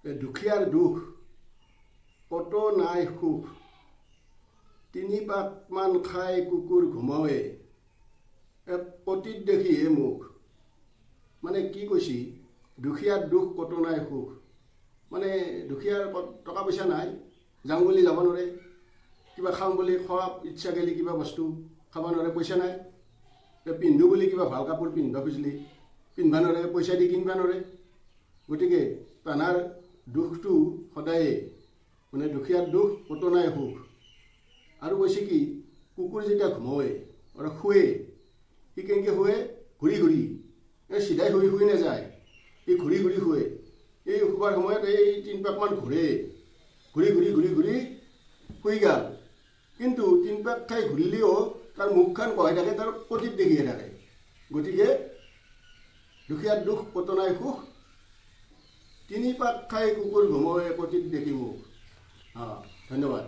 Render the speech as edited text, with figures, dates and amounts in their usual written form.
দুখীয়াৰ দুখ কতো নাই সুখ, তিনি পাকমান খাই কুকুৰ ঘুমাৱে, কটিত দেখিহে মুখ। মানে কি কৈছি? দুখীয়াৰ দুখ কতো নাই সুখ, মানে দুখীয়াৰ টকা পইচা নাই, যাওঁ বুলি যাব নোৱাৰে। কিবা খাওঁ বুলি খোৱা ইচ্ছা গেলি কিবা বস্তু খাব নোৱাৰে, পইচা নাই। পিন্ধো বুলি কিবা ভাল কাপোৰ পিন্ধিব খুজিলি পিন্ধিব নোৱাৰে, পইচা দি কিনিব নোৱাৰে। গতিকে তাহাৰ দুখটো সদায়ে, মানে দুখীয়াৰ দুখ কতো নাই সুখ। আৰু কৈছে কি, কুকুৰ যেতিয়া ঘুমাৱে আৰু শুৱে, সি কেনেকৈ শুৱে? ঘূৰি ঘূৰি, এই চিধাই শুই শুই নাযায়, সি ঘূৰি ঘূৰি শুৱে। এই শুৱাৰ সময়ত এই তিনপাকমান ঘূৰে, ঘূৰি ঘূৰি ঘূৰি ঘূৰি শুই গ'ল। কিন্তু তিনপাক খাই ঘূৰিলেও তাৰ মুখখন কহাই থাকে, তাৰ কটিত দেখিয়ে থাকে। গতিকে দুখীয়াৰ দুখ কতো নাই সুখ, তিনি পাক খাই কুকুৰ ঘুমাৱে, কটিত দেখি মুখ। অঁ, ধন্যবাদ।